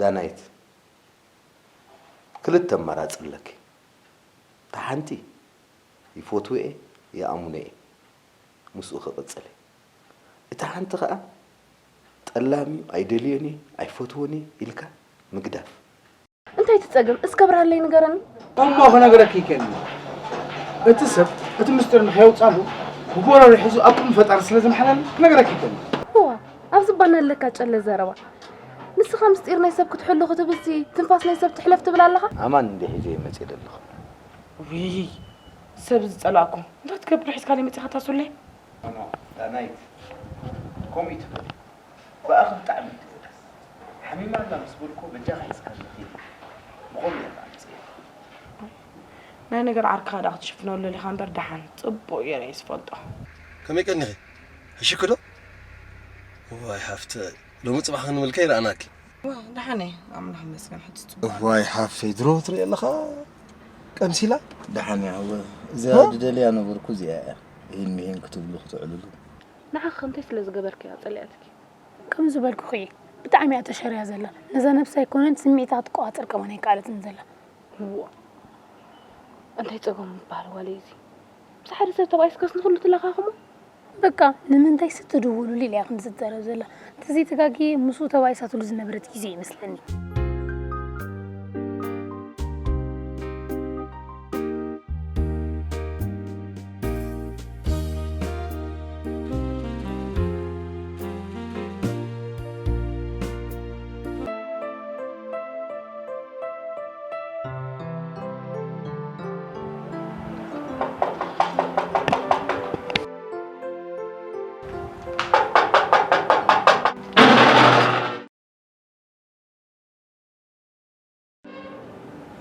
ዳናይት፣ ክልተ ኣማራጺ ኣለኪ። እታ ሓንቲ ይፈትዎ እየ፣ ይኣምኖ እየ፣ ምስኡ ክቕጽል እየ። እታ ሓንቲ ኸኣ ጠላም እዩ፣ ኣይደልዮን እየ፣ ኣይፈትዎን እየ ኢልካ ምግዳፍ። እንታይ ትጸግም? እስከ ብርሃለይ ንገረኒ። እሞ ክነግረኪ ይከኒ። እቲ ሰብ እቲ ምስጢር ንኸየውጻሉ ብጎረሮ ሒዙ ኣብ ቅድሚ ፈጣሪ ስለ ዝመሓለኒ ክነግረኪ ይከኒ። እዋ፣ ኣብዚ ባና ኣለካ ጨለ ዘረባ። ንስኻ ምስጢር ናይ ሰብ ክትሕሉ ክትብልሲ ትንፋስ ናይ ሰብ ትሕለፍ ትብል ኣለኻ? ኣማን እንደ ሒዘ መጽእ ዘለኹ። ውይ፣ ሰብ ዝጸላእኩ። እንታይ ትገብር ሒዝካለይ መጺኻ ታሱለይ? ኣማ፣ ዳናይት፣ ከምኡ ይትበል። ብኣኺ ብጣዕሚ እዩ ትግደስ። ሓሚማ ኣላ ምስ በልኩ በጃኻ ሒዝካኒ ኪድ። ብኸምኡ እየ ኣምፅኤ። ናይ ነገር ዓርክኻ ደኣ ክትሽፍነሉ ደሊኻ እምበር ደሓን ጽቡቕ ጌረ እየ ዝፈልጦ። ከመይ ቀኒኺ? ሕሽኪ ዶ? እዋይ ሓፍተይ፣ ሎሚ ጽባሕ ክንብልከ ይረኣናኪ። ዋ፣ ደሓን እየ፣ ኣምላኽ ይመስገን፣ ሕጂ ጽቡቕ። እዋይ ሓፍተይ፣ ድሮ ትርኢ ኣለኻ ቀምሲላ? ደሓን እያ፣ እወ። እዛ ሃ? ድደልያ ነበርኩ፣ እዚኣ እያ። ይህን ምሂን ክትብሉ ክትዕልሉ። ንዓኺ እንታይ ስለ ዝገበርክያ ጸሊኣትኪ? ከም ዝበልኩኺ እየ። ብጣዕሚ እያ ተሸርያ ዘላ። ነዛ ነብሳ ኣይኮነን ስምዒታ ክትቆጻጸር ከማን ኣይከኣለትን ዘላ። እዋ። እንታይ ጸገሙ ይበሃል ዋለይ እዚ? ምስ ሓደ ሰብ ተባኢስካስ ንኹሉ ትለኻኽሞ? በቃ ንምንታይ ስትድውሉሉ ኢላ እያ ክንዲ ትዛረብ ዘላ። እንተዘይተጋግየ ምስኡ ተባኢሳትሉ ዝነበረት ግዜ ይመስለኒ።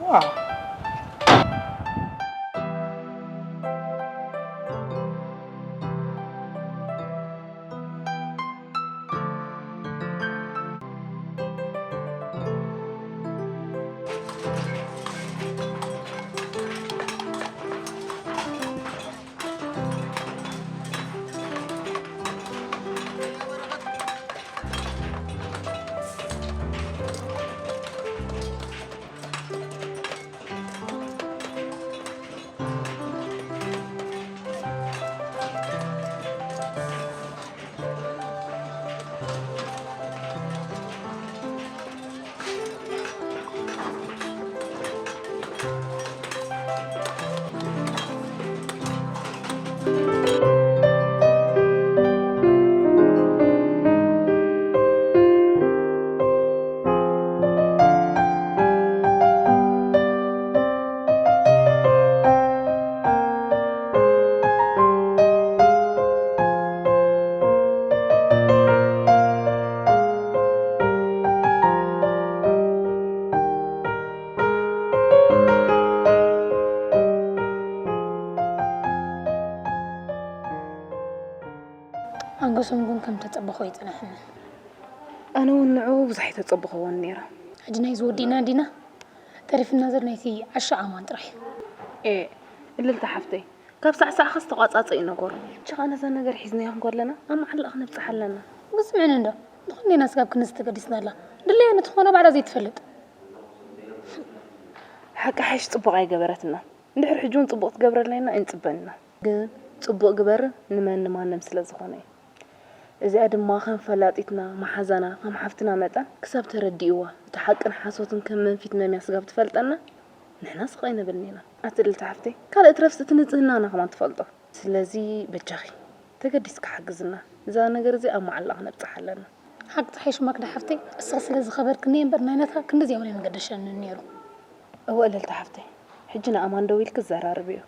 ዋው። ኣንገሶም ግን ከም ተጸበኾ ይጸናሕኒ። ኣነ እውን ንዕኡ ብዙሕ ኣይተጸበኽዎን ነይረ። ሕጂ ናይ ዝወዲእና እንዲና ተሪፍና ዘሎ ናይቲ ዓሻ ኣማን ጥራሕ እዩ። ኤ፣ እልልታ ሓፍተይ፣ ካብ ሳዕሳዕኻስ ተቋጻጸ እዩ ነገሩ። ሕጂ ኸኣ ነዛ ነገር ሒዝናዮ እንከለና ኣብ መዓላ ኸነብጽሓ ኣለና። ግን ስምዕኒ እንዶ፣ ንኹሉ ኢና ስጋብ ክንዚ ተገዲስና ኣላ። ድለያ ነቲ ኾነ ባዕላ ዘይትፈልጥ። ሓቂ ሓይሽ ጽቡቕ ኣይገበረትና። እንድሕር ሕጂ እውን ጽቡቕ ትገብረልና ኢና ኣይንጽበን ኢና። ግን ጽቡቕ ግበርን ንመን ንማንም ስለ ዝኾነ እዩ። እዚኣ ድማ ከም ፈላጢትና፣ መሓዛና፣ ከም ሓፍትና መጠን ክሳብ ተረዲእዋ፣ እቲ ሓቅን ሓሶትን ከም መንፊት መምያ ስጋብ ትፈልጠና፣ ንሕና ስቕ ኣይነብልን ኢና። ኣቲ ልዕልቲ ሓፍተይ፣ ካልእ ትረፍስ እቲ ንጽህናና ከማን ትፈልጦ። ስለዚ በጃኺ፣ ተገዲስኪ ሓግዝና። እዛ ነገር እዚኣ ኣብ መዓላ ክነብጽሓ ኣለና። ሓቂ ተሓይሽ ማክዳ ሓፍተይ፣ እስኺ ስለ ዝኸበርክኒ እምበር ናይ ናትካ ክንድዚ እውን ኣይምገደሸንን ነይሩ። እወ እልልቲ ሓፍተይ፣ ሕጂ ንኣማን ደዊልኪ ዘራርብዮ።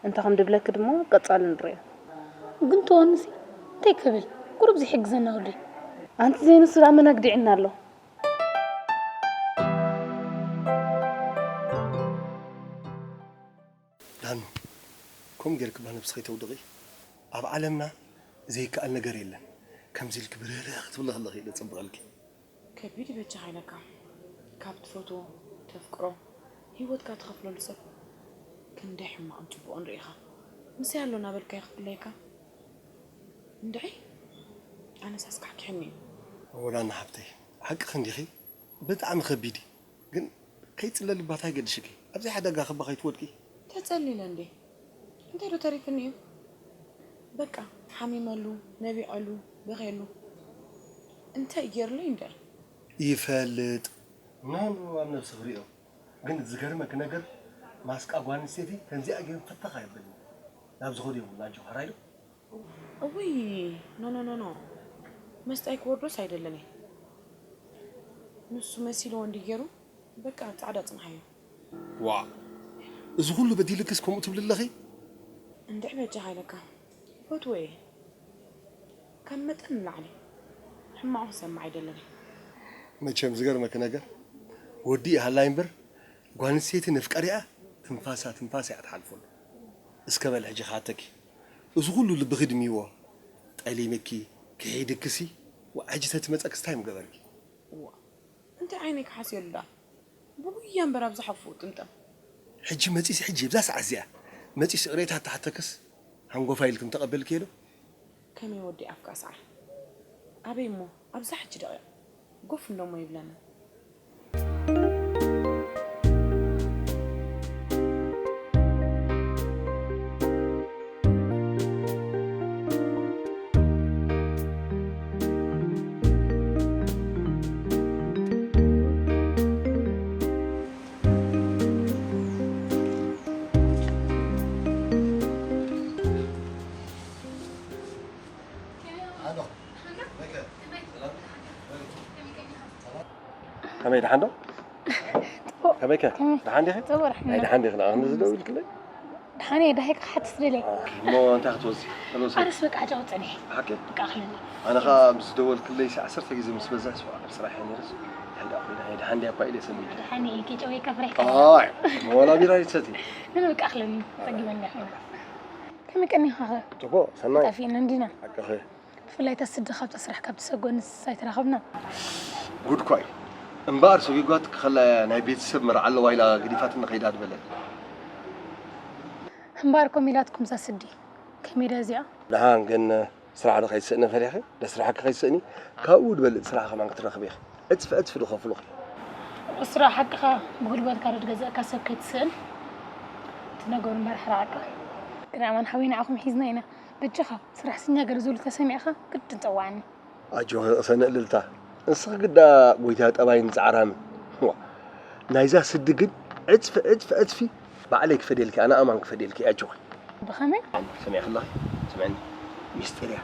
እንታይ ከም ድብለኪ ድማ ቀጻሊ ንርእዮ። ግን ተወንሲ እንታይ ክብል? ቁሩብ ዘይሕግዘና ወደይ። ኣንቲ ዘይንሱ ደኣ መን ኣግዲዕና ኣሎ? ዳኑ፣ ከምኡ ጌርኪ እባ ነብስኺ ኣይተውድቒ። ኣብ ዓለምና ዘይከኣል ነገር የለን። ከምዚ ኢልኪ ብርህርህ ክትብሊ ከለኺ እዩ ዘጸብቐልኪ። ከቢድ እዩ በጃኻ ኢለካ። ካብ ትፈትዎ፣ ተፍቅሮ፣ ህይወትካ ትኸፍለሉ ሰብ ክንደይ ሕማቕን ጽቡቕን ርኢኻ። ምሳይ ኣሎ እናበልካ እዩ ክፍለየካ። እንድዒ፣ ኣነስ ኣስካሕኪሕኒ እዩ። እወ ዳና ሓብተይ፣ ሓቅኺ እንዲኺ። ብጣዕሚ ከቢድ እዩ። ግን ከይጽለልባ እንታይ ገድሽኪ? ኣብዚ ሓደጋ ከባ ከይትወድቂ። ተጸሊለ እንዴ? እንታይ ዶ ተሪፍኒ እዩ? በቃ ሓሚመሉ፣ ነቢዐሉ፣ በኽየሉ። እንታይ ገይርለይ እንድያ? ይፈልጥ። ንሕሉ ኣብ ነብሲ ክርእዮ። ግን ዝገርመኪ ነገር ማስቃ ጓል ኣንስተይቲ ከምዚኣ ገይሩ ፍተኽ ኣይብልን። ናብ ዝኸዱ የብሉን ኣጆ ሓራይ ዶ? እውይ፣ ኖ፣ ኖ፣ ኖ፣ ኖ። መስጣይ ክወርዶስ ኣይደለን'የ። ንሱ መሲልዎ እንዲ ገይሩ፣ በቃ ጻዕዳ ጽንሓዮ። ዋእ፣ እዚ ኩሉ በዲልክስ ከምኡ ትብሊ ኣለኺ? እንድዒ በጃኻ ኢለካ። ይፈትዎ እየ። ካብ መጠን ንላዕሊ ሕማቑ ክሰምዕ ኣይደለን'የ። መቸም ዝገርመኪ ነገር፣ ወዲ ይሃላይ እምበር፣ ጓል ኣንስተይቲ ነፍቀሪኣ ትንፋሳ ትንፋስ እያ ትሓልፈሉ። እስከ በል ሕጂ ክሓተኪ፣ እዚ ኩሉ ልብኺ ድሚዎ፣ ጠሊምኪ፣ ክሒድክሲ፣ ዋእ ሕጂ ተትመጸክስ እንታይ ምገበርኪ? እዋ፣ እንታይ ዓይነይ ክሓስየሉ ደኣ? ብጉያ እምበር ኣብዛ ሓፉ ጥምጠም። ሕጂ መጺሲ፣ ሕጂ ኣብዛ ሰዓት እዚኣ መጺሲ እሬታ ተሓተክስ፣ ሃንጎፋ ኢልክም ተቐበልክዮ ዶ? ከመይ ወዲ ኣፍካ ሰዓ? ኣበይ እሞ ኣብዛ ሕጂ ደቂቕ ጎፍ እንዶ እሞ ይብለና። ከመይ ደሓን ዶ? ከመይከ? ከመይ? ደሓን ዲኺ? ጽቡቕ፣ ናይ ኣሕመድ። ደሓን ዲኺ? ንኣኽኒ ዝደውልክለይ? ደሓን እየ፣ ደሃይካ ክሓትት ደልየ። እሞ እንታይ ክትወስዲ? ተለውሰ። ኣነስ በቃ ጫው ጸኒሐ። ብሓቂ? በቃ ኣኽለኒ። ኣነ ኸኣ ምስ ደወልክለይ ሲ ዓሰርተ ግዜ ምስ በዝሕ ስዋእ ኣብ ስራሕ እየ ነይረስ። እንታይ ደኣ ኮይና? ኣይ፣ ደሓን ድያ እኳ ኢለ ሰሚዐ። ደሓን እየ፣ ኬጨውየካ ፍሪሕካ። ኣይ፣ ወላ ቢራ ይትሰቲ። ግን በቃ ኣኽለኒ፣ ጸጊበኒ ኣኽለኒ። ከመይ ቀኒኻ ኸ? ጽቡቕ፣ ሰናይ። ጠፊእና እንዲና። ሓቅኺ። ብፍላይ እታ ስዲ ካብታ ስራሕ ካብ ትሰጎ ንስስ ኣይተራኸብና። ጉድ እኳ እዩ። እምበኣር ሰጒጓት ከላ ናይ ቤተሰብ መርዓ ኣለዋ ኢላ ገዲፋትና ከይዳ ዝበለ። እምበኣር ከምኡ ኢላትኩም እዛ ስዲ። ከመይ ድያ እዚኣ? ደሓን ግን ስራሕ ዶ ከይትስእኒ ፈሪሕኺ? ደስ ስራሕኪ ከይትስእኒ። ካብኡ ዝበልጽ ስራሕ ከማን ክትረኽቢ ኢኺ። ዕጽፊ ዕጽፊ ዶ ከፍሉኺ? ስራሕ ሓቅኻ ብጉልበትካ ዶ ትገዝእካ ሰብ ከይትስእን። እቲ ነገሩ እምበር ሕራቕካ። ግን ኣማን ሓወይ ንዓኹም ሒዝና ኢና። በጃኻ፣ ስራሕተኛ ገለ ዝብሉ ተሰሚዕኻ ግድን ጸውዓኒ። ኣጆኺ ቅሰኒ እልልታ፣ ንስኺ ግዳ ጎይታ ጠባይን ጻዕራምን። ዋ፣ ናይዛ ስዲ ግን ዕጽፊ፣ ዕጽፊ፣ ዕጽፊ ባዕለይ ክፈድየልኪ፣ ኣነ ኣማን ክፈድየልኪ፣ ኣጆኺ። ብኸመይ? ሰሚዕኺ ኣለኺ? ስምዕኒ፣ ሚስጢር እያ።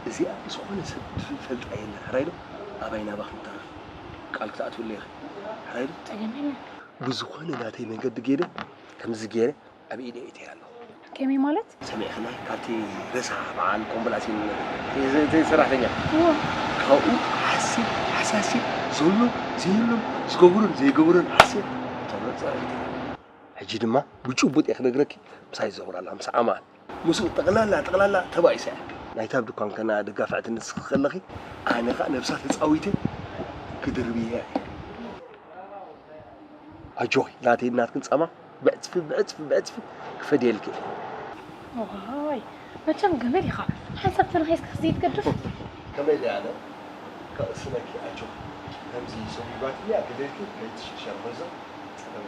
እዚኣ ዝኾነ ሰብ ዝፈልጣ የለን፣ ሕራይ ዶ? ኣባይ ናባኺ ንተርፍ። ቃል ክትኣትውለይ ኢኺ፣ ሕራይ ዶ? ጸገም የለን። ብዝኾነ ናተይ መንገዲ ገይረ፣ ከምዚ ገይረ፣ ኣብ ኢደይ እተያ ኣለኹ። ከመይ ማለት? ሰሚዕኽናይ ካብቲ ረሳሕ በዓል ቆምበላሲን ዘ-፣ ዘ-፣ ሰራሕተኛ። እዎ። ካብኡ ሓሲብ ሓሳሲብ ዘሎ ዘየሎም ዝገበሮን ዘይገበሮን ሓሲብ ተመርጸ። ሕጂ ድማ ብጭቡጥ እየ ክነግረኪ፣ ምሳይ ዝዘውር ኣላ፣ ምስ ዓማል። ምስኡ ጠቕላላ፣ ጠቕላላ ተባኢሰ እያ። ናይታ ኣብ ድኳን ከና ደጋፍዕቲ ንስኺ ከለኺ፣ ኣነ ኸኣ ነብሳ ተጻዊተ ክድርብያ እየ። ኣጆኺ፣ ናተይ ናትክን ጻማ ብዕጽፊ፣ ብዕጽፊ፣ ብዕጽፊ ክፈድየልኪ እየ። ዋይ፣ መቸም ገመል ኢኻ። ሓንሳብ ተነኺስካ ዘይትገድፍ። ከመይ ደይ ኣነ ከቕስነኪ፣ ኣጆኺ። ከምዚ ሰጒጓትኒ ኣገደልኪ ከይትሽርሸር ኾይዞ ጸገመ።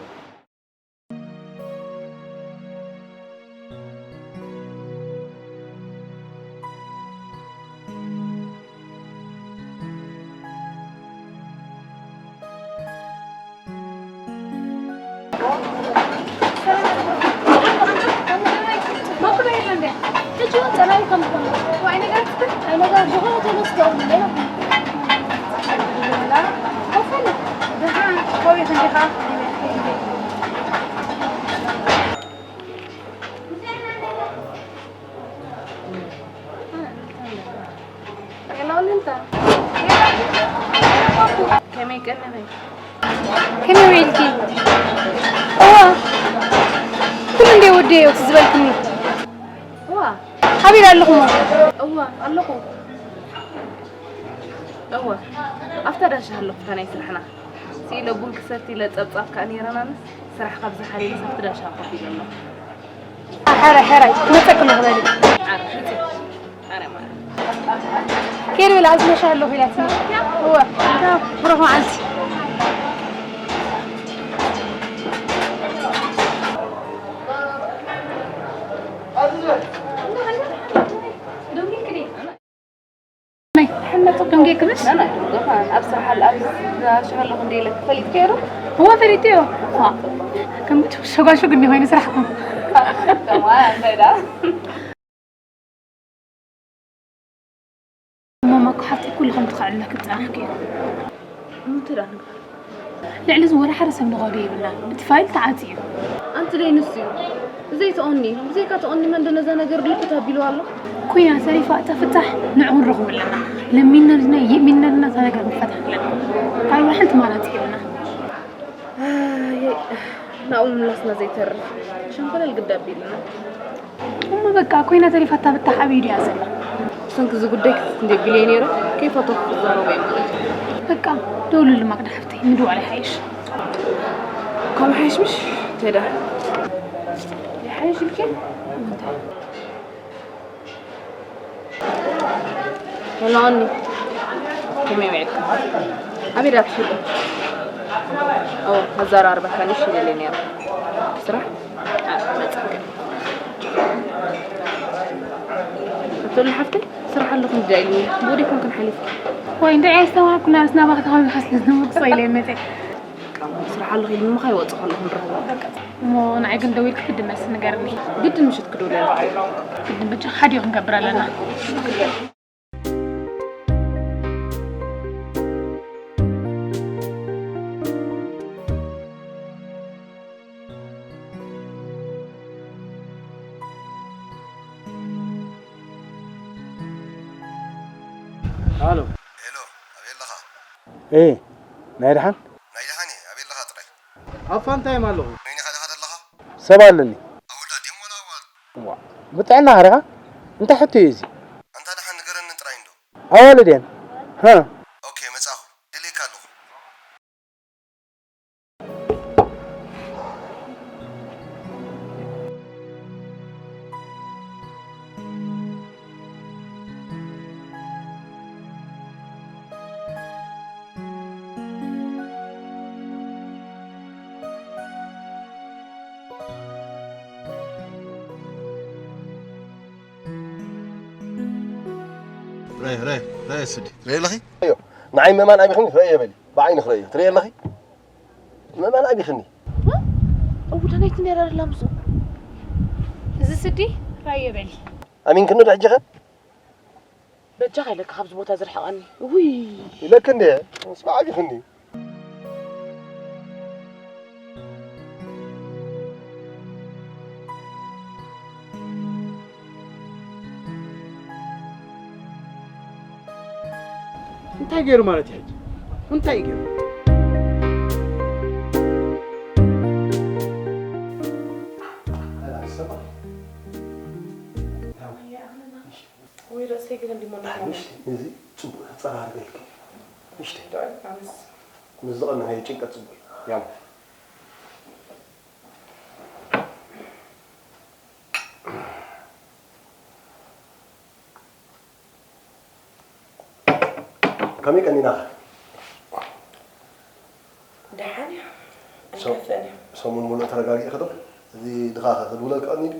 ከመይ ቀኒኺ? ከመይ ውዒልኪ? እዋ፣ ኩሉ እንደ ወደዮ እቲ ዝበልክኒ። እዋ። ኣበይ ኣለኹም? እዋ፣ ኣለኹ። እዋ፣ ኣብታ ዳሻ ኣለኹ፣ እታ ናይ ስራሕና። ስኢለ ቡን ክሰቲ ኢለ ጸብጻብ ከኣ ነይረናንስ፣ ስራሕ ካብ ዝሓልየስ ኣብቲ ዳሻ ኮፍ ኢለ ኣለኹ። ሕራይ፣ ሕራይ፣ ክመጸኪ ኣለኹ በሊ። ዓረ፣ ምጺ። ዓረ፣ ማረ። ከይድ በላ፣ ኣብዚ መሻ ኣለኹ ኢላትኒ። እወ፣ ብሩኽ መዓልቲ። ይክምሽ? ና ና፣ ዶፋን ኣብ ስራሕ ኣለ ኣብ ስራሕ ኣለኹ እንደ ኢለ ፈሊጥካዮ ዶ? እወ ፈሊጥዮ። ዋ፣ ከም ብትም ሸጓሹግ እንዲ ኮይኑ ስራሕኩም። ከማን እንታይ ደኣ? ማማ እኮ ሓፍተይ ኩሉ ከም ትኽዕልለኪ ዝጸናሕክዮ። እንታይ ደኣ ንግበር? ልዕሊ እዚ ወላ ሓደ ሰብ ንኸዶ የብልና። እቲ ፋይል ተዓጽዩ እዩ። ኣንቲ ደይ ንሱ እዩ። ብዘይ ተኦኒ፣ ብዘይካ ተኦኒ መን ዶ ነዛ ነገር ልክት ኣቢልዋ ኣሎ? ኩያ ተሪፋ እታ ፍታሕ ንዕኡ ንረኽቦ ኣለና። ለሚንና ድና የእሚንና ድና እታ ነገር ንፈትሓ ኣለና። ካልእ ሓንቲ ማራጺ የብልና። ኣየ፣ ናብኡ ምምላስና ዘይተርፍ። ሸንኮለል ግዳ ኣቢልና። እሞ በቃ ኮይና ተሪፋታ ብታሕ ኣበይ ድያ ዘላ? ብሰንኪ እዚ ጉዳይ ክትት እንደ ቢለየ ነይረ፣ ከይፈተኹ ክዛረቦ እየ ማለት እዩ። በቃ ደውልሉ ማክዳ ሓፍተይ፣ ምድዋል ይሓይሽ። ከምኡ ሓይሽ ምሽ? እንታይ ደኣ? ይሓይሽ ኢልኪ? መላኒ ከመይ ውዒልካ? ኣበይ ደኣ ትሽዱ? ኦ፣ ኣዘራርባካ ንሽ ኢለ ነይረ። ስራሕ? ኣ፣ መጸከ። ኣቶሉ ሓፍተይ፣ ስራሕ ኣለኹ እንዳ ኢሉኒ። ብወደይ ኮንክን ሓሊፍኪ። ወይ እንታይ ኣይስተማሃርኩ፣ ናብስ ናባኻ ተኻቢኻ ስለ ዝነበርኩ ስቕ ኢለ እየ መጸ። ስራሕ ኣለኹ ኢሉኒ፣ ምኻይ ወጽእ ከለኹ ንረኽቦ። እሞ ንዓይ ግን ደዊልኪ ግድን መልሲ ንገርኒ። ግድን ምሽት ክደውል ኣለኹ። ግድን በጃ ሓዲኡ ክንገብር ኣለና። ሃሎ። ሄሎ፣ ኣበይ ኣለኻ? ኤ፣ ናይ ደሓን? ናይ ደሓን እየ፣ ኣበይ ኣለኻ ጥራይ? ኣብ ፋንታይም ኣለኹ። ነይኒ ኻሊኻ ደለኻ? ሰብ ኣለኒ። ኣወዳት ድዮም ዋላ ኣዋል? ዋ፣ ብጥዕና ሃሪኻ? እንታይ ሕቶ እዩ እዚ? ኣንታ ደሓን ንገረኒ ጥራይ እንዶ። ኣዋልድ እየን። ሃ። ኦኬ፣ መጻኹ። ደልየካ ኣለኹ። ራይ ራይ ራይ ስዲ ራይ ለኺ ንዓይ መማን ኣቢኽኒ ክርእዮ በሊ። ብዓይኒ ክርእዮ ትርእዮ ኣለኺ? መማን ኣቢኽኒ። እው ደናይት እንዲያ ዳርላ ምስኡ እዚ ስዲ ራዮ በሊ። ኣሚንክኒ ዶ ሕጂ ኸ? በጃኻ ኢለካ ካብዚ ቦታ ዝርሕቐኒ። ውይ ኢለክ እንደ ምስ ብዓቢኽኒ። እንታይ ገይሩ ማለት እዩ ሕጂ? እንታይ እዩ ገይሩ? ወይ ርእሰይ ግን እንዲሞ ምሽ እዚ ጽቡቕ ተጸራርገልክ። ምሽተ ኣነስ ምስ ዝቐነኸ ጭንቀት ጽቡቕ እዩ። ያም ከመይ ቀኒና? ደሓን እያ ሰው- ኣይከፍእን እያ ሰሙን ሙሉእ ተረጋጊእኺ ዶ? እዚ ድኻኸ ክድውለልካ ቀኒዱ?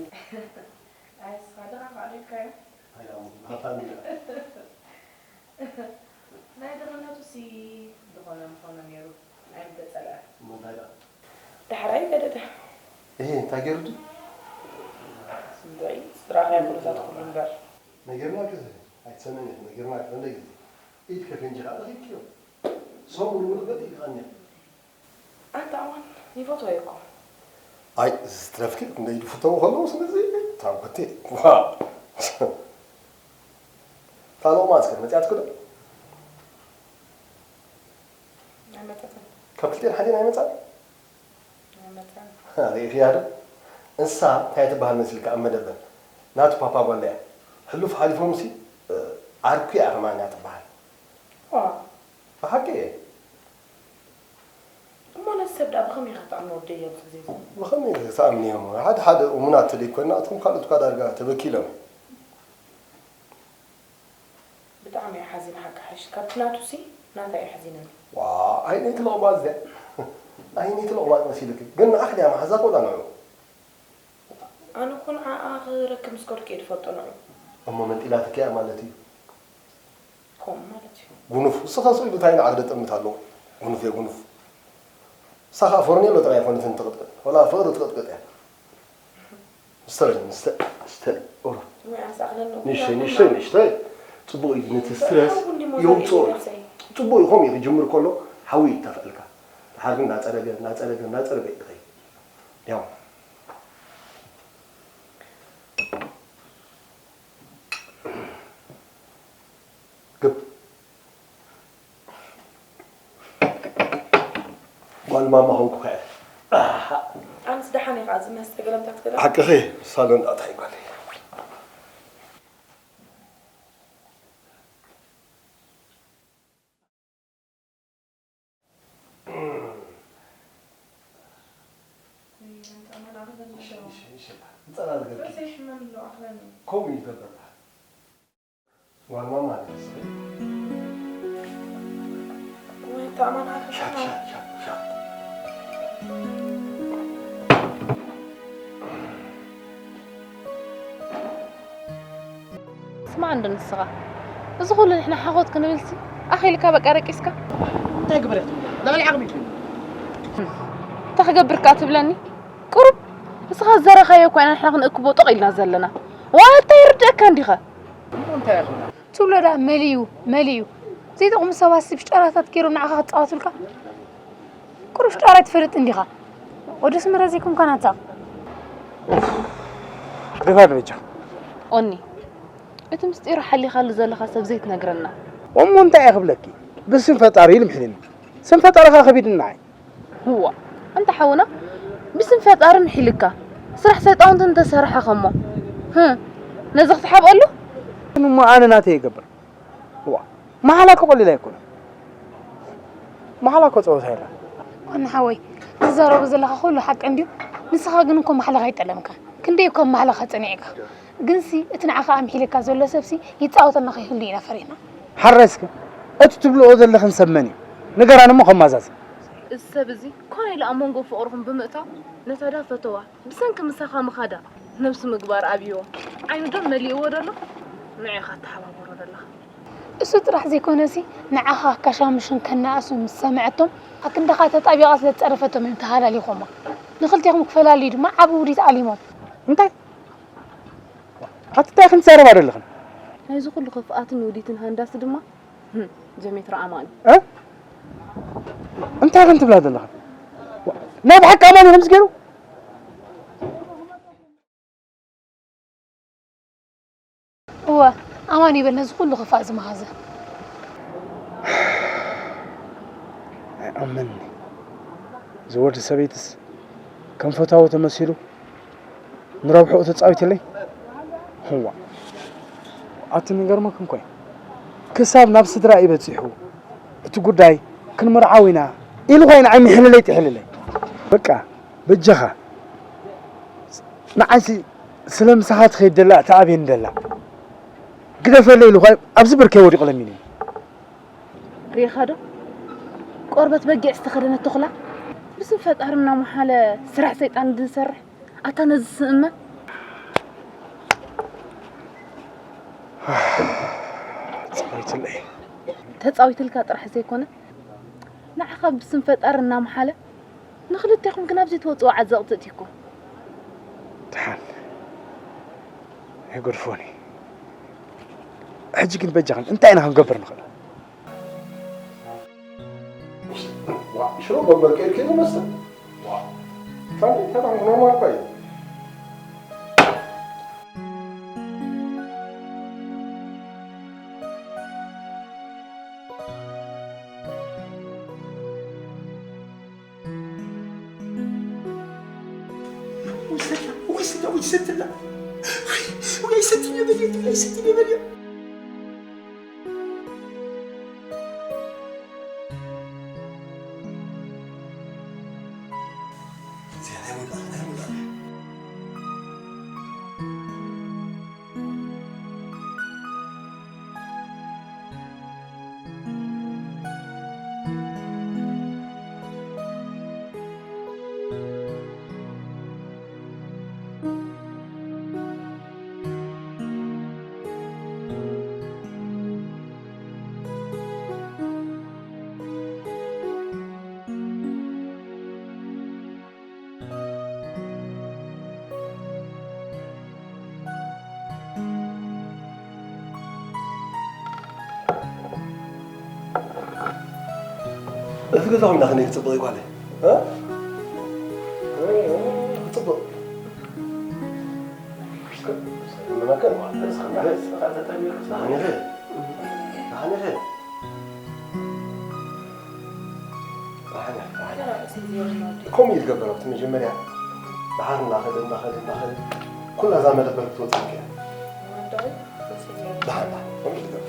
ኣይ ንስኻ ደኻ ካዕሊልካዮ ሃይላሙ ሃፋን ኢለ። ናይ ድኽነቱ ሲ ዝኾነ ምኾነ ነይሩ ኣይምተጸልአ እሞ እንታይ ደኣ? ዳሕራይ ገደደ እሄ እንታይ ገይሩ ዱ? ስምዶይ ስራኸ ኩነታት ኩሉ እምበር ነጊርናኪ ዝብል ኣይትሰምዕን ኢኺ። ነጊርናኪ ክንደይ ግዜ ኢድ ከፈንጂ ከዓ ረኺብክዮ። ሰሙን ሙሉእ ገለ ኢልካኒ። ኣንታ እዋን ይፈትወዮ እኮ ኣይ እዚ ትረፍኪ ክንደይ ዝፍተው ከለዉ ስለዚ ታንኮቴ ታሎማ እስከ መፅያትኩ ዶ ኣይመጠትን ካብ ክልቴን ሓዴን ኣይመፃን ኣይመጠን ርኢኽያ ዶ እንስሳ እንታይ ትበሃል መሲልካ ኣብ መደበር ናቱ ፓፓ ጓላ እያ ሕሉፍ ሓሊፎም ሲ ዓርኩ እያ ኣርማንያ ትበሃል ዋ ብሓቂ እየ እሞ ነዚ ሰብ ደኣ ብኸመይ ኢኻ ትኣምኖ ወደይ ኣብዚ ግዜ እዚ ብኸመይ ክትኣምንዮም ሓደ ሓደ እሙናት ተደይኮና እቶም ካልኦት እኳ ዳርጋ ተበኪሎም ብጣዕሚ እየ ሓዚነ ሓቂ ሓይሽ ካብቲ ናቱ ሲ ናታ እየ ሓዚነኒ ዋ ኣይነይቲ ለቕባጥ እዚኣ ኣይነይቲ ለቕባጥ መሲልኪ ግን ንዓኽ ድያ መሓዛክ ወላ ንዑ ኣነ እኮ ንዓኣ ክረክብ ምስ ከድኩ እየ ዝፈልጦ ንዑ እሞ መንጢላትኪ እያ ማለት እዩ ከምኡ ማለት እዩ ጉኑፍ፣ ንስኻ ስኢሉ እንታይ ንዓኽ ደጠምት ኣለዎ? ጉኑፍ የጉኑፍ። ንሳ ኸኣ ፎርኔሎ ጥራይ ኣይኮነትን ትቕጥቅጥ፣ ወላ ፍቕሪ ትቕጥቅጥ እያ። ንስተ በል፣ ንስተ፣ ንስተ፣ ኦሮ። ወይ ኣሳእለኒ። ንእሽተይ፣ ንእሽተይ፣ ንእሽተይ። ጽቡቕ እዩ፣ ነቲ ስትረስ ሓዊ እንዲሞ የውጽኦ። ዘርኢ ነብሰይ። ጽቡቕ እዩ፣ ከምኡ እዩ ክጅምር ከሎ ሓዊ እዩ ይተፍዐልካ። ድሓር ግን እናጸረገ፣ እናጸረገ፣ እናጸረገ እዩ ዝኸይድ። ያው። ግብ። ጓል ማማ ኾንኩ ከ። ኣነስ ደሓን እየ ኸዓ፣ እዚ መስተ ገለምታት ገለ። ሓቅኺ፣ ሳሎን ኣታይ ጓለይ። ከምኡ ይገብር። ጓል ማማ ኣለስ። ወይ ተኣማን ኣፈሻ። ሻት፣ ሻት፣ ሻት፣ ሻት። ስማዕ እንዶ ንስኻ፣ እዚ ኩሉ ንሕና ሓኾት ክንብልሲ ኣኺልካ በቃ ደቂስካ? እንታይ ግበር እያ ትብለኒ? ልዕሊ ዓቕሚ ትብለኒ። እንታይ ክገብር ከኣ ትብለኒ? ቁሩብ ንስኻ ዝዘራኻዮ እኮ ኢና ንሕና ክንእክቦ ጠቕ ኢልና ዘለና። ዋላ እንታይ ይርድኣካ እንዲኸ? እሞ እንታይ እያ ትብላ? ትብሎ ደኣ መሊኡ፣ መሊኡ። ዘይጠቕሙ ሰባት ሲ ብሽጣራታት ገይሮም ንዓኻ ክጻወቱልካ? ቁሩብ ሽጣራ ትፈልጥ እንዲኻ? ወደ ስምረ ዘይኮንካ ናታ። ግደፋ ንበጃ። ኦኒ፣ እቲ ምስጢሩ ሓሊኻሉ ዘለኻ ሰብ ዘይትነግረና። እሞ እንታይ እየ ክብለኪ? ብስም ፈጣሪ ኢሉ ምሒልኒ። ስም ፈጣሪ ኸኣ ከቢድኒ ንዓይ። እዋ፣ ኣንታ ሓውና፣ ብስም ፈጣሪ ምሒልካ፣ ስራሕ ሰይጣውንቲ እንተሰርሐኸ እሞ፣ ህም፣ ነዚ ክትሓብኣሉ? ግን እሞ ኣነ ናተይ ይገብር። እዋ፣ መሓላ እኮ ቀሊል ኣይኮነን። መሓላ እኮ ጸወታ የለን። ዋና ሓወይ፣ ትዛረቦ ዘለኻ ኩሉ ሓቂ እንድዩ። ንስኻ ግን እኮ ማሕለኻ ኣይጠለምካን። ክንደይ እኮ ኣብ ማሕለኻ ጸኒዕካ። ግንሲ እቲ ንዓኻ ኣምሒልካ ዘሎ ሰብሲ ይጻወተልና ከይህሉ ኢና ፈሪህና። ሓራይ እስከ፣ እቲ ትብልኦ ዘለኽን ሰብ መን እዩ? ንገራኒ እሞ ከማዛዝን። እዚ ሰብ እዚ ኮነ ኢሉ ኣብ መንጎ ፍቕርኹም ብምእታው ነታ ዳ ፈተዋ ብሰንኪ ምሳኻ ምኻዳ ነብሱ ምግባር ኣብይዎ ዓይኑ ዶ መሊእዎ ደሎ? ንዑ ኢኻ ተሓባበሮ ደለኻ። እሱ ጥራሕ ዘይኮነሲ ንዓኻ ከሻምሽን ከነኣእሱን ምስ ሰምዐቶም ኣክንዳኻ ተጣቢቓ ስለ ዝጸረፈቶም እዮም ተሃላሊኾማ። ንኽልቴኹም ክፈላልዩ ድማ ዓቢ ውዲት ኣሊሞም። እንታይ? ኣቲ እንታይ ክንዛረባ ደለኽን? ናይዚ ኩሉ ክፍኣትን ውዲትን ሃንዳሲ ድማ፣ ህም፣ ጀሜትራ ኣማኒ። እ? እንታይ ክንትብላ ዘለኽን? ናይ ብሓቂ ኣማኒ ከምዚ ገይሩ? እወ፣ ኣማኒ ይበል ነዚ ኩሉ ክፋእ ዝመሃዘ። ኣይኣመኒ። እዚ ወዲ ሰበይትስ ከም ፈታዊ ተመሲሉ ንረብሕኡ ተጻዊትለይ? እዋ። ኣቲ ንገርመክን ኮይ። ክሳብ ናብ ስድራ እዩ በጺሑ። እቲ ጉዳይ ክንምርዓው ኢና ኢሉ ኾይኑ ዓይኒ ሕልለይ ትሕልለይ። በቃ፣ በጃኻ። ንዓይሲ ስለ ምሳኻ ትኸይድ ደላ፣ እታ ኣብየን ደላ። ግደፈለይ ኢሉ ኾይ ኣብዚ ብርከይ ወዲቑ ለሚኑኒ። ሪኢኻ ዶ? ቆርበት በጊዕ ዝተኸደነት ተኹላ። ብስም ፈጣሪ እናመሓለ ስራሕ ሰይጣን ዝሰርሕ። ኣታ ነዚ ስእመ። ጻዊትለይ። ተጻዊትልካ ጥራሕ ዘይኮነ፣ ንዓኻ ብስም ፈጣሪ እናመሓለ፣ ንኽልቴኹም ግን ኣብ ዘይትወጽኦ ዓዘቕቲ እቲኩም። ደሓን። የገድፎኒ። ሕጂ ግን በጃኽን እንታይ ኢና ክንገብር ንኽእል? ዋ፣ ሽሮ በርበረ ቀይር ከይኑ መስል። ዋ፣ ታዲያ ተራ ኖርማል እኮ እዩ። ውሰዳ፣ ውሰዳ፣ ውሰድላ። ወይ፣ ወይ፣ ኣይሰትም የበል፣ ኣይሰትም የበል። እቲ ገዛኹም ኢና ክንደይ ክጽብቕ እዩ ጓለይ? እ? ክጽብቕ። ደሓን ኢኺ? ደሓን ኢኺ? ደሓን ኢኺ? ደሓን ኢኺ? ከምኡ እዩ ዝገበር ኣብቲ መጀመርያ። ደሓር እናኸደ፣ እናኸደ፣ እናኸደ፣ ኩላ እዛ መደበር ክትወጽእ እያ። ደሓን፣ ደሓን። ከምኡ እዩ ዝገበር።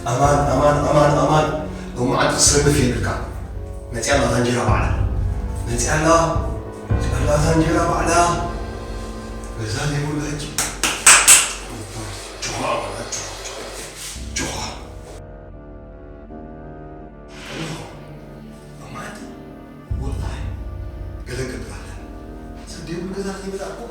ኣማን፣ ኣማን፣ ኣማን፣ ኣማን፣ ሎማዓንቲ ክስርምፍ የብልካ። መፅያ ኣላ እታ እንጀራ ባዕላ። መፅያ ኣላ፣ መፅያ ኣላ እታ እንጀራ ባዕላ። ገዛ ዘይብሉ ሕጂ። ጆኻ፣ ጆኻ፣ ጆኻ። ሎማዓንቲ ወላሂ ገለ ገብር ኣላ። ሰብ ዘይብሉ ገዛ ከይመፃ እኮ።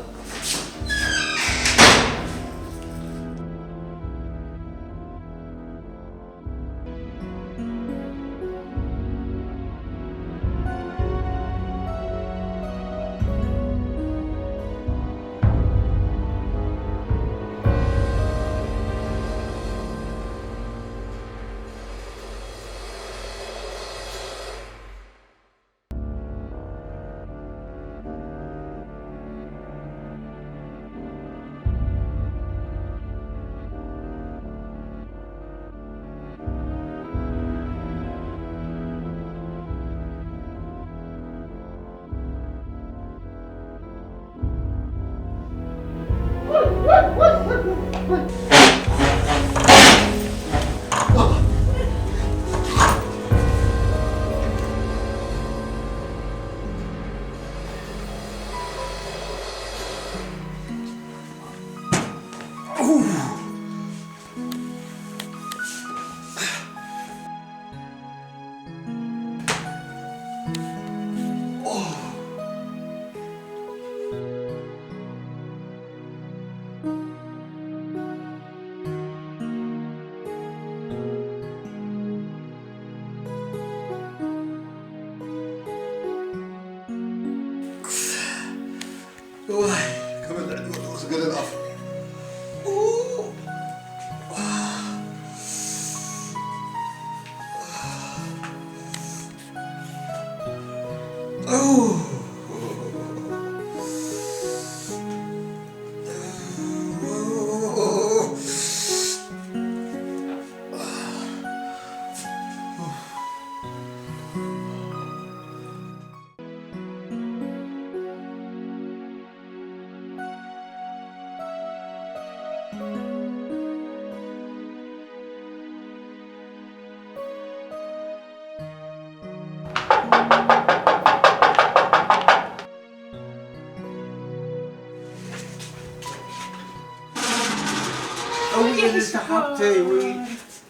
እውይ፣ እልልታ ሓብተይ፣ ወይ።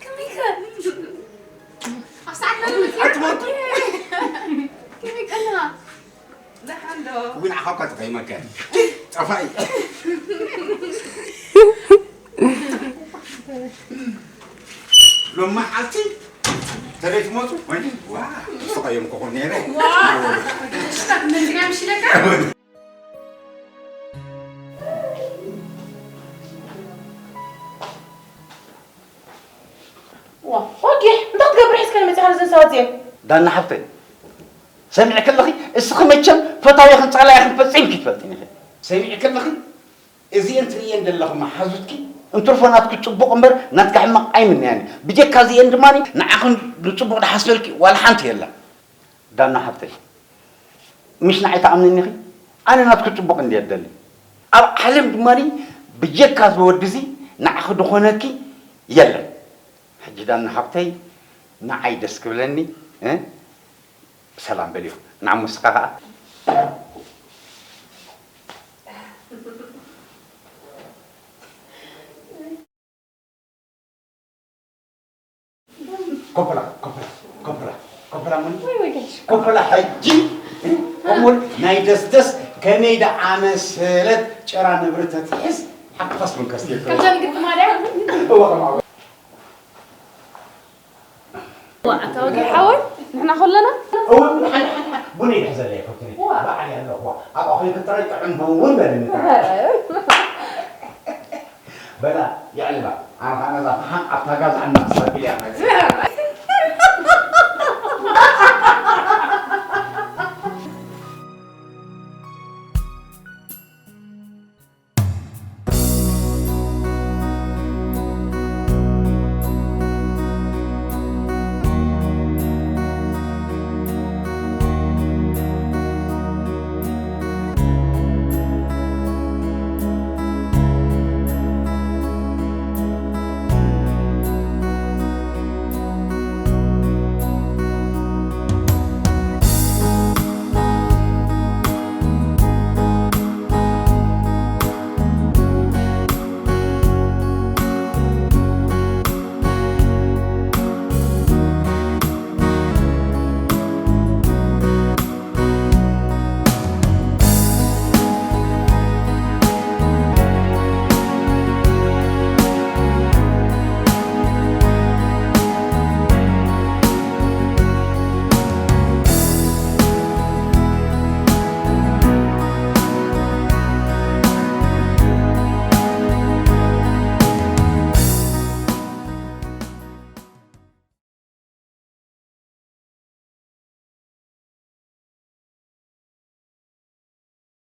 ከመይ ከ? ኣብ ሰዓት ለምንት እያ? ኣትሞቱ። ከመይ ቀና? ደሓን ዶ? እውይ፣ ንዓኻ እኳ ተቐይመካ። ጠፋኢ። ሎማዓልቲ ተለይ ትመፁ? ወይ፣ ዋ፣ ዝተቐየምኩ ኾን ነይረ። ዋ፣ ሽታ ነዚና ምሽ ኢለካ? ዋ፣ ኦኬ፣ እንታይ ክትገብር ሒዝካ መፂኻ ነዘን ሰባት እዚአን? ዳና ሓብተይ፣ ሰሚዕኪ ኣለኺ? እስኺ መቸም ፈታዊኽን ጸላኢኽን ፈጺምኪ ትፈልጥን ኢኺ። ሰሚዕኪ ኣለኺ? እዚአን ትርእየን ዘለኺ መሓዙትኪ እንትርፎ ናትኪ ጽቡቕ እምበር ናትኪ ሕማቕ ኣይምነያን እዩ። ብጀካ እዚአን ድማ ንዓኽን ንጽቡቕ ድሓስበልኪ ዋላ ሓንቲ የላን። ዳና ሓብተይ፣ ምሽ ንዓይ ትኣምንኒ ኢኺ? ኣነ ናትኪ ጽቡቕ እንድየ እደሊ። ኣብ ዓለም ድማ ብጀካ እዚ ወዲ እዚ ንዓኺ ድኾነኪ የለን። ሕጂ ዳና ሓብተይ፣ ንዓይ ደስ ክብለኒ፣ እ? ሰላም በልዮ። ንዓሞ ንስኻ ኸኣ። ኮፈላ፣ ኮፈላ፣ ኮፈላ፣ ኮፈላ ምን? ወይ ወይ ጋሽ። ኮፈላ ሕጂ፣ እሙን ናይ ደስደስ ከመይ ደኣ መሰለት ጨራ ንብረት ትሕዝ ሓፋስ መንከስ ይፈ። ከምዛ ንግጥማ ድያ? እወ፣ ከምኣ። ዋ፣ ኣታ ወዲ ሓወይ፣ ንሕና ከለና? እወ፣ ሓን፣ ሓን፣ ሓን። ቡን ይድሕዘለይ፣ ፈትኒ። ዋ። በዓል ያለኹ። ኣብ ኣኹይ ክትጥረይ ጥዑም ቡን በልኒ። በላ፣ የዕልባ። ኣነ ኸዓ ነዛ ፈሓም ኣብታ ጋዝ ኣናእሳ ቢልያ መጽእ።